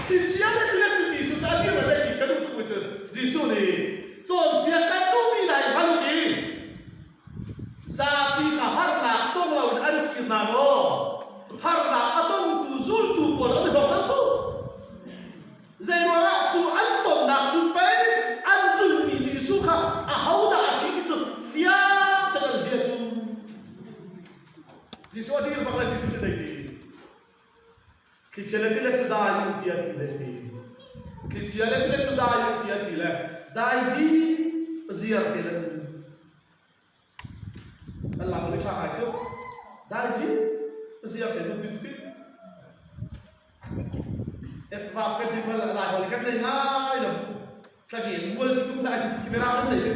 Thlichia le tilet cu Jesuh cu a dir le ti ka duh tukmi cu Jesuh nih cawnpiak kan duhmi hna hi hman u ti. Zapi kha harnak tong loin an kir hna maw? Harnak a tongtu zultu pawl an i hlawk lo cu. Zeiruangah cu an tonnak cu pei an zulhmi Jesuh kha ahodah a si ti cu fiang tein an hlia cu. Jesuh a dir bak le Jesuh cu zeiti? Thlichia le tilet cu dai u tiah ti le ti. Thlichia le tilet cu dai u tiah ti le dai zi ziar te le kan lak mi ṭha ngai cu dai zi ziar te dum ti cu ti. Etvap kan ti bal lai hol kan nei ngai lo. Tlangin mual tuk na ti mi ram an nei ve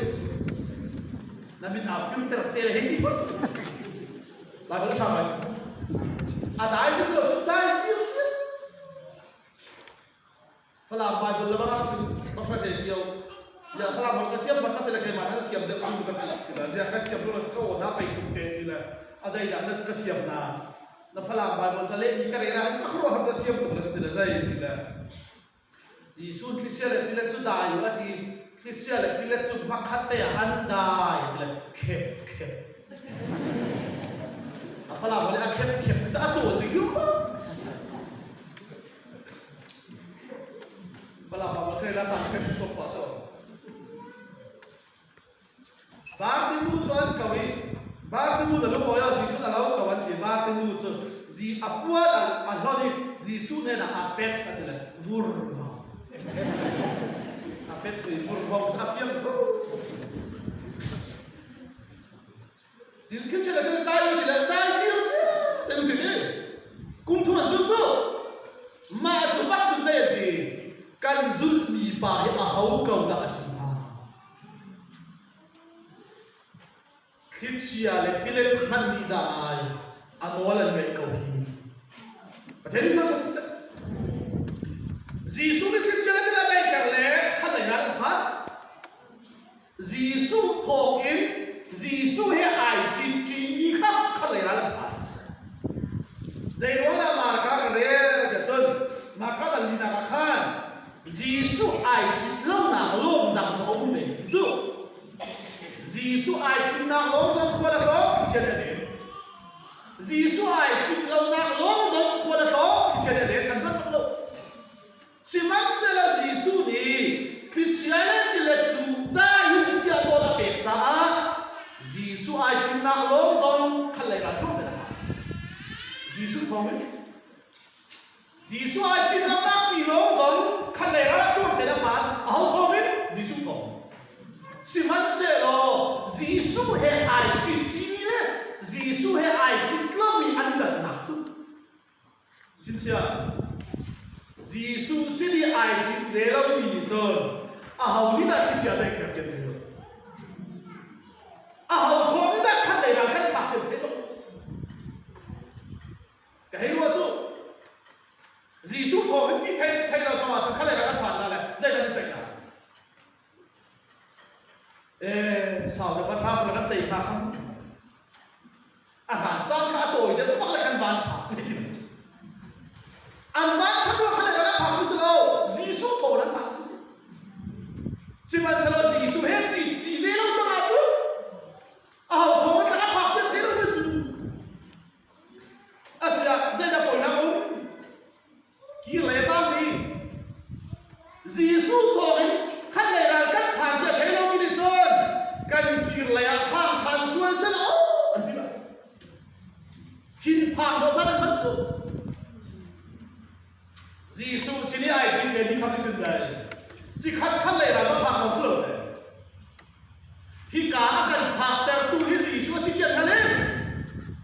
na min au tir ter te le hei ti phun. Bible ṭha ngai cu. A dai ti si lo cu dai sir sir. Falam Bible le bara cun ka hre dio. Ya Falam ka thiam bak ka ti le keimah na thiam deuh tu ka ti la. Zia ka thiam lu ka aw na pei tuk te ti le. A zei dah na ka thiam na. Na Falam Bible ca leh mi ka rel ah ka khuaruah har ka thiam tuk le ka ti le zei ti le. Jesuh thlichia le tilet cu dai u a ti. Thlichia le tilet cu hmakhat te ah an dai ti le khep khep. A falam nih a khep khep cu a cawl ti khiu. Falam pa kai la cang kan suak pa so. Bartimu cu an ko i Bartimu na lungawi ah Jesuh na lo ko an ti. Bartimu cu zi a puan a hlon i Jesuh hnenah a pet a ti le vurva. A pet i vurvo cu a fiang kho. Tin khi le kan tai ti le tai sir sir ten ti ni. Kum thum an zul cu mah cu bak cun zei an ti kan zulhmi pa hi a ho ko dah a si hnga? Thlichia le tilet hmanh nih dah ngai a nawl an ngaih ko hi. Pathian nih thangṭhat siseh. Jesuh nih thlichia le tilet a daihter le khat lei dan an phan. Jesuh thawngin Jesuh he ai citṭimi kha khat lei ral an phan. Zeiruang dah Marka ka rel tiah cun Marka dal linak ah khan Jesuh ai cit lonak lawng dang zong a um ve ti cu. Jesuh ai citnak lawng zong khual a tlawng thlichia nih a den. Jesuh ai cit lonak lawng zong khual a tlawng thlichia nih a den kan ruat bak lo. Sihmanhsehlaw Jesuh nih thlichia le tilet cu dai u tiah nawl a pek caah Jesuh ai citnak lawng zong khat lei ral tlawng te a Jesuh thawngin Jesuh ai citlonak ti lawng zong khatlei ral a tlur te le hmaan aho thawngin Jesuh thawng. Sihmanhsehlaw Jesuh he ai citṭimi le Jesuh he ai cit lomi an i dannak cu Chinchiah Jesuh sin i ai cit ve lomi nih cun aho nih dah thlichia daihter ti an thei lo. Aho thawng nih dah khatlei ral kan phak ti an thei lo. Ka hei ruah cu Jesuh thawng in ti thei thei lo kam ahcun khalei kan phan la le zeidah kan ceih la? Eh, sau deuh kan hra sala kan ceih hna kham. A hran caan kha a tawi deuh bak le kan van tha ne ti cu. An van tha ruah kha le kan phak si lo. Jesuh thawng an phak si. Sihmanhsehlaw Jesuh he ci ci ve lo cang ah cu a ho thawng in thla phak te thei lo mi cu. Asiah zeidah pawinak a um? Kir le tampi. Jesuh thawngin khat lei ral kan phan tiah thei lomi nih cun kan kir lei ah phang ṭhan sual seh law an ti lai. Thinphang dawh caan an hman cu. Jesuh sin i ai cin ve mi tham nih cun zei cikhat khat lei ral va phang lawng si lo le. Hika a kan phaktertu hi Jesuh a si tiah hngal in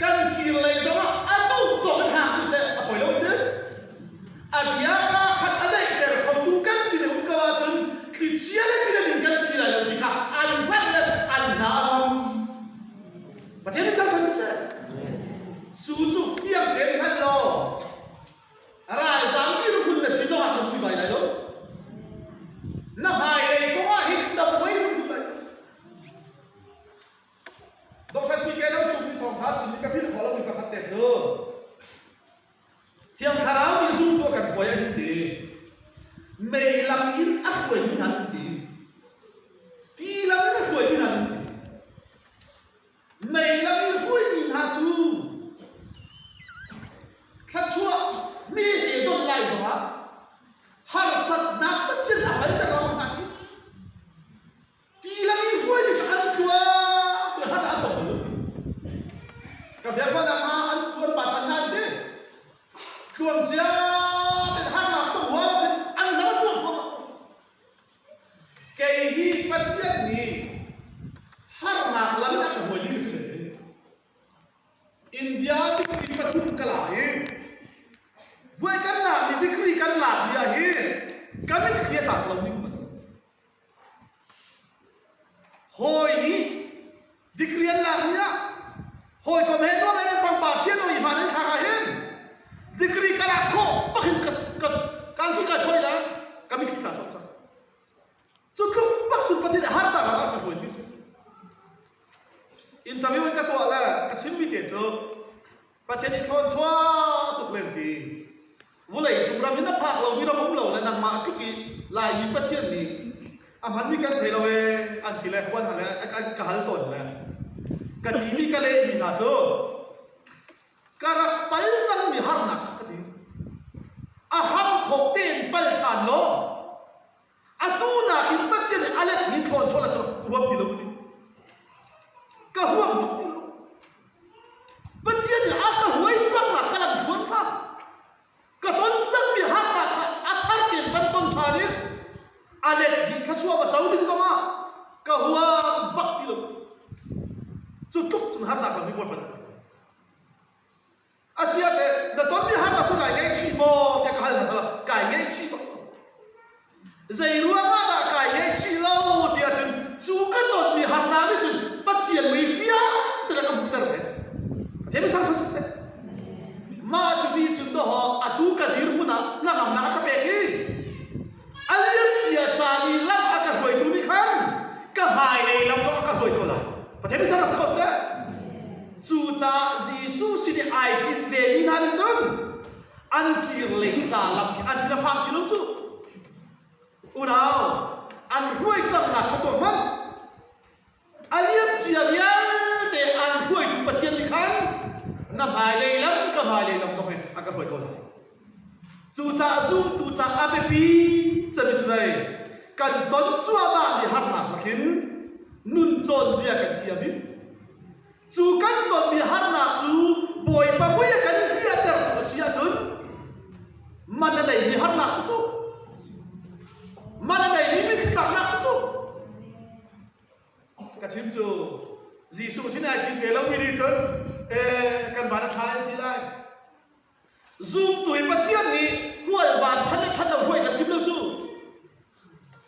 kan kir lei zongah atu tawk in hang seh a poi lo ti. A bia kaa khat a daihter khotu kan sin i um ko ahcun thlichia le tilet in kan thi lai lo ti kha an hngalh le an hna a ngam. Pathian nih thangṭhat siseh. Cu cu fiang tein hngal law Ralzaam dirhmun na si zongah na vui bai lai lo. Na hmailei kong ah hin na buai hrim lai. Dr. CK lo chung mi thawngtha chim mi ka philh khawh lomi pakhat te cu Thiang Thlarau nih zumtu a kan hruai a hin ti. Mei lam in a hruaimi hna an ti. Ti lam in a hruaimi hna an ti. Mei lam i hruaimi hna cu thluachuah mi te don lai zongah harsatnak Pathian a palter lo hna ti. Ti lam i hruaimi cu an tluang tu han an tong lo ti. Ka fiangfahnak ah an tluan pa chan hna an ti. Tluang cia ten harnak tong huam in an lam tluang huam. Kei hi Pathian nih harnak lam in a ka hruaimi ka si ve. India degree pathum ka la i voi kan lakmi degree kan lakmi ah hin ka mitthli a tlak lo ding Hawi nih degree an lak ni ah hawikom he nuam in pangpar ṭhian i hman an thlak ah hin degree ka lak khawh bak in ka ka kangki kai phoih la ka mitthli tla cawk cang. Cu tluk bak cun Pathian nih harnak lam ah ka hruaimi a si. Interview in ka tuah le ka chimmi te cu Pathian nih thlawn chuah tuk len ti. Vulei cung ram in a phak lomi ram um lo le nangmah tluk i Laimi Pathian nih a hmanmi kan thei lo ee an ti le huan hal le ka hal tawn le ka timi ka lehmi hna cu ka rak pal cangmi harnak ka ti. A hram thawk tein pal ṭhan law Atu nakin Pathian nih a let ni thlawn chuah cu ka huam ti lo ka ti. Ka huam bak ti lo. Pathian nih a ka huai cangnak ka lam hluan kha ka ton cangmi harnak kha a thar tein van ton ṭhan in a let ding thluachuah va co ding zongah ka huam bak ti lo. Cu tluk cun harnak lam hi Bawipa nih Asiah teh na tonmi harnak cu nai ngaihchih maw tiah ka hal hna kai ngaihchih bak. Zei ruangah dah kai ngaihchih lo ti ahcun cu ka tonmi harnak nih cun Pathian mui fiang tein a ka hmuhter ve. Pathian min thangṭhat siseh. Mah cu ni cun dawhaw atu ka dirhmun ah hnangamnak a ka pek i a liamcia caan i lam a ka hruaitu nih khan ka hmailei lam zong a ka hruai ko lai. Pathian min thangṭhat si ko seh. Cucaah Jesuh sin i ai cit vemi hna nih cun an kir lei ca lam khi an thin a phang ti lo cu. Unau, an hruai cangnak kha tuah hmanh. A liam cia vialte an hruaitu Pathian nih khan na hmailei lam ka hmailei lam zong hi a ka hruai ko lai. Cucaah zumtu caah a biapi cemi cu zei? Kan ton cuahmahmi harnak lakin nun cawn zia kan thiam i Cu kan tonmi harnak cu Bawipa mui a kan hliahtertu a si ahcun man a neimi harnak si cu. Man a neimi mitthli tlaknak si cu. Ka chim cu Jesuh sin ai chim ve lomi nih cun eh, kan van a ṭha an ti lai. Zumtu hi Pathian nih hual van ṭhat le ṭhat lo hruai kan tim lo cu.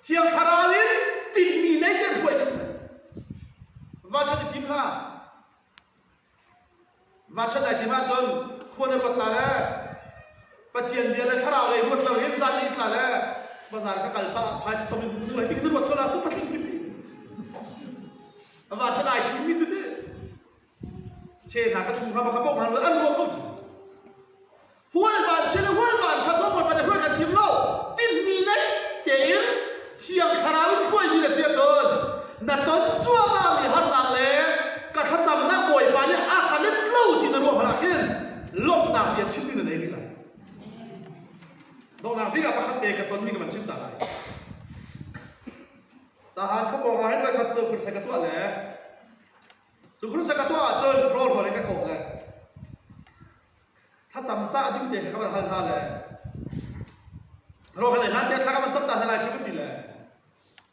Thiang Thlarau in tinhmi nei tein hruai kan si. Van ṭhat i tim hlah. Van ṭhat ai tim ahcun khua na ruat la le Pathian bia le thlarau lei ruat lo hin zan ni tla le bazar ka kal pah phaisa tom in nu lai ti kan ruat ko la cu patling pimpi. Van ṭhat ai timmi cu ti che hna ka chung hna ka pok hna an ruak ko cu hual van che le hual van kha so bawipa nih hruai kan thim lo tinhmi nei tein thiang thlarau in hruaimi na si ahcun na ton cuahmah mi harnak le ka thlacamnak bawipa nih a ka let lo ti na ruah hmanh ah khin lawmhnak bia chimmi na nei rih lai donghnak bik ah pakhat te ka tonmi ka van chim ta lai tahan ka pawng ah hin voikhat cu phun ka tuah le Cu khurusa ka tuah ahcun rawl rawl in ka kawh le thlacam cah ding te kha ka van hal hna le rawl kan ei hlan te thla ka van cam ta hna lai cu ka ti le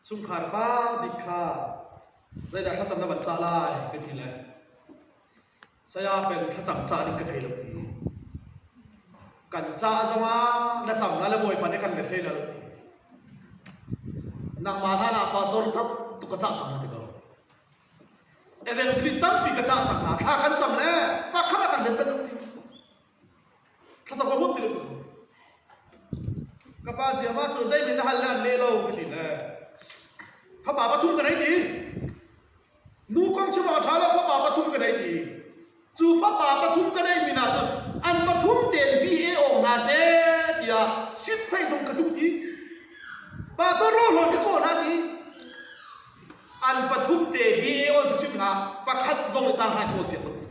chungkhar pa bik kha zeidah thlacam na van cah lai ka ti le saya pen thlacam cah ding ka thei lo ti kan cah zongah na cam la le bawipa nih kan let hlei la lo ti nangmah hlan ah pa dor tam tuk ka cah cang na ti ko Evangelist tampi ka cah cang hna. Thla kan cam le pakhat ah kan let bal lo ti. Thlacam ka huam ti lo tu. Ka pa ziama cu zei men na hal le an leh lo ka ti le. Fapa pathum ka nei ti. Nu kong chim awk a ṭha lo fapa pathum ka nei ti. Cu fapa pathum ka nei mi hna cu an pathum tein BA awng hna seh tiah sitfei zong ka tum ti. Pa to rawl hlawn ka kawl hna ti. An pathum te BA on cu chim hlah pakhat zong nih tang hrai kawl piak lo ti.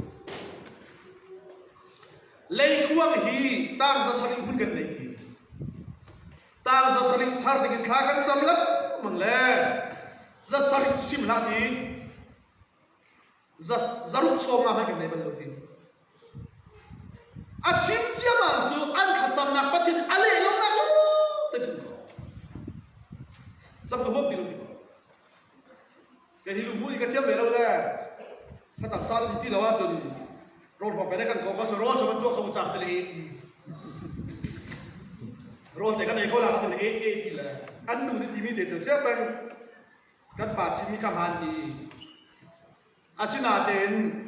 Leikuang hi tang za sarih hmun kan nei ti. Tang za sarih thar ding in thla kan cam lengmang le za sarih sim hlah ti. Zaruk sawm nga hmanh kan nei bal lo ti. A chim ciammam cu an thlacamnak Pathian a leh lonak te chim ko. Cam ka huam ti lo ti ko. Kei hi lungmu i ka thiam ve lo le thlacam caan um ti lo ahcun rawl hrawk ve kan ko ko cu rawl cu kan tuah ko cak te le e ti. Rawl te kan ei ko la ka te le e e ti le an nu nih timi te cu sia peng kan pa chimmi ka hmaan ti. Asinain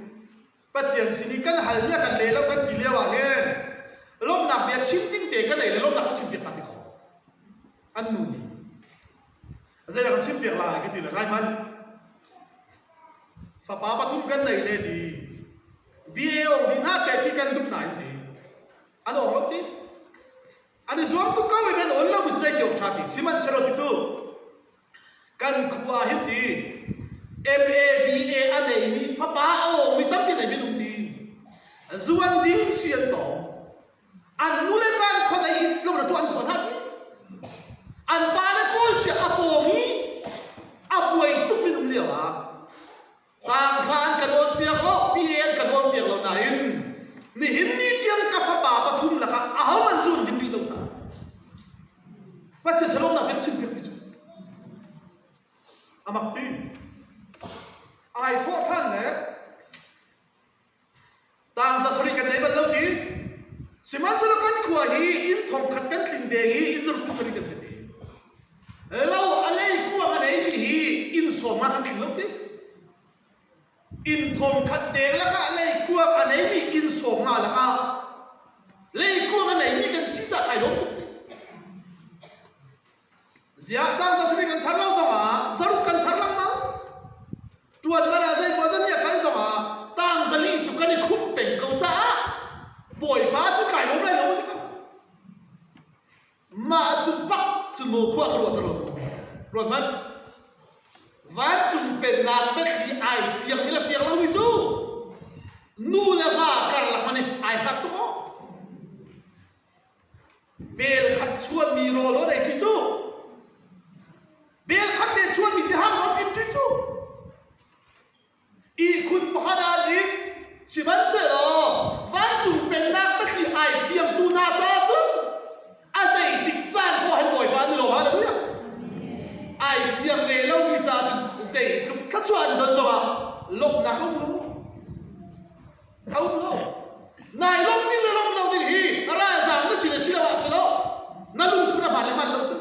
Pathian sin i kan halmi a kan leh lo kan ti lio ah hin lawmhnak bia chim ding te ka nei le lawmhnak ka chim piak hna ti ko. An nu nih zeidah kan chim piak lai ka ti le ngai hmanh. Fapa pathum kan nei le ti BA ong dih hna seh ti kan duh nain ti an ong lo ti. An i zuam tuk ko i an on lo mi cu zei ti awk ṭha ti sihmanhsehlaw ti cu Kan khua hi ti MABA a neimi fapa a awngmi tampi nei minung ti zuan ding si an tong. An nu le zan khuadei in lo na tuah an tuah hna ti. An pa le kawl cia a pawng i a buai tuk minung lio ah Tangka an kan awnpiak lo, PA an kan awnpiak lo nain nihin ni tiang ka fapa pathum lakah ahohmanh zun ding rih lo caah Pathian salawmnak bia ka chimpiak ti cu a mak ti. Ai thawh ṭhan le Tangza sarih kan nei bal lo ti. Sihmanhsehlaw kan khua hi inn thongkhat kan tling deng i inn zaruk sarih kan si ti. Lo a lei kuang a neimi hi inn sawm ah kan tling lo ti. Inn thongkhat deng lakah lei kuang a neimi inn sawm nga lakah lei kuang a neimi kan si ca kai lawm tuk ti. Ziah tangza sarih kan thar lo zongah zaruk kan thar lengmang. Ṭuan man ah zeimaw zat nih a kal zongah tangza li cu kan i khumh peng ko caah Bawipa cu kai lawm lai lo ti ko. Mah cu bak cu maw khua ka ruah ta lo. Ruat hmanh. Vancung pennak biathli ai fiang mi le fiang lomi cu nu le va karlak hmanh hi ai hlat tuk aw. Bel khat chuanmi rawl aw dei ṭi cu. Bel khat te chuanmi tihang aw tim ṭi cu. Ihkhun pakhat ah an it. Sihmanhsehlaw vancung pennak biathli ai fiangtu hna caah cun a zeitik caan poah hin Bawipa an i lawm. Hallelujah. Ai fiang ve lomi caah cun zeitluk thluachuah an don zongah lawmhnak a um lo. A um lo. Nai lawmh ding le lawmh lo ding hi ralzaam na si le si lo ah si lo. Na lungput a hmaan le hmaan lo si.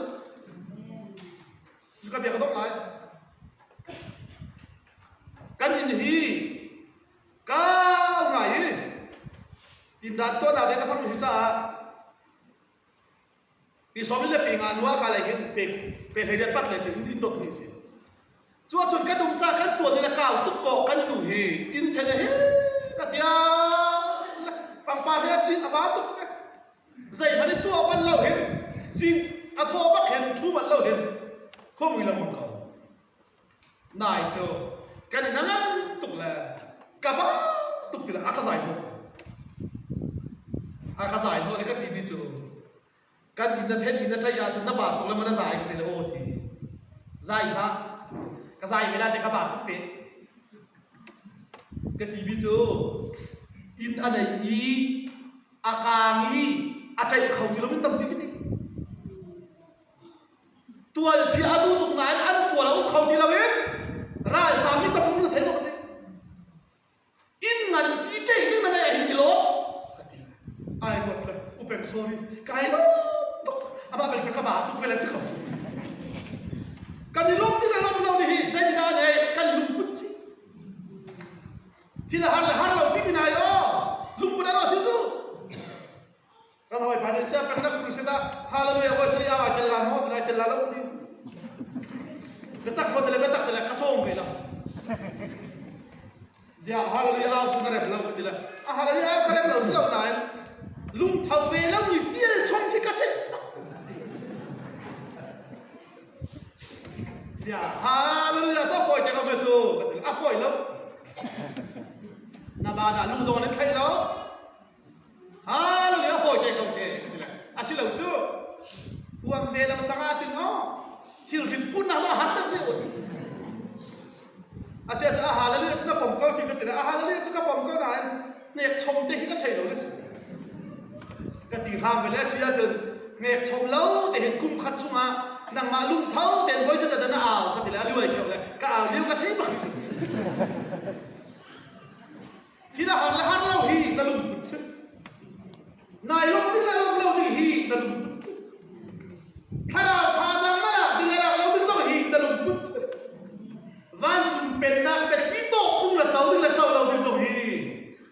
Cu ka bia ka dongh lai. Kan inn hi kau ngai i tindan tuahnak ding a sammi si caah Pi sawm le pi nga nu ah ka lei hin pe pe hlei le pat le si in dot ni si. Cu ahcun kan um ca kan tuan le kau tuk ko kan nu hi inn then he ka tia pangpar he a cin a ba tuk ke zei hmanh i tuah bal lo hin zing a thaw bak hin thu bal lo hin khuamui lengmang ko. Nai cu kan in a ngan tuk le ka ba tuk ti le a ka zai hnawh. A ka zai hnawh le ka timi cu kan inn na then inn na ṭaih ahcun na ba tuk le maw na zai ka ti le aw ti. Zai hlah. Ka zai ve la te ka ba tuk te. Ka timi cu inn a nei i a kaang i a ṭaih kho ti loin tampi ka ti. Tualpi a duh tuk nain an tual a um kho ti lo i ralzaam mi tapung na thei maw ka ti. Inn nganpi ṭei ding na neih ahhin i lawm ka ti. Ai ruat le upeng sorry kai lawm tuk amah bel ka ba tuk ve le si kho cu. Kan i lawm ti le lawm lo ti hi zeitindah a nei kan lungput si. Thil a har le har lo timi nai aw lungput a si cu. Kan hawipa nih siang pek na crusade ah hallelujah voi sari ah tel la maw tel tel la lo ti. Biatak maw tele biatak tele ka sawm ve la. Zia hallelujah au cu na rem lo ka ti le. A hallelujah au ka rem lo si lo nain lungtho ve lo mi fial chom khi ka cheh. Sia hallelujah sa fawi te ko me cu ka ti a fawi lo. Na ba dah lu zong an thei lo. Hallelujah a fawi te ko te ka ti le. A si lo cu huam ve lo sang ahcun o thil rin phun nak lo har deuh ve ut. A sia a hallelujah cu na pom ko ti ka ti le a hallelujah cu ka pom ko nain hnek chom te hi ka chei lo le si. Ka ti hram ve le si ahcun hnek chom lo te hin kum khat chungah nangmah lungtho tein voi zat na au ka ti le a luai kheu le ka au lio ka thei bak. Thil a har le har lo hi na lungput si. Nai lawmh ding le lawmh lo ding hi na lungput si. Thlarau thazaang na lak ding le lak lo ding zong hi na lungput si. Vancung pennak biathli tawh phung le co ding le co lo ding zong hi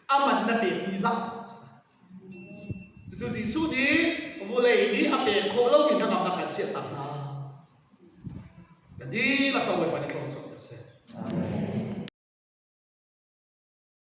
a man na pek mi zah. Cucu Jesuh nih vulei nih a pek khawh lomi hnangamnak kan chiah tak hna. Kan dihlak sang Bawipa nih thlawm chuah seh. Amen.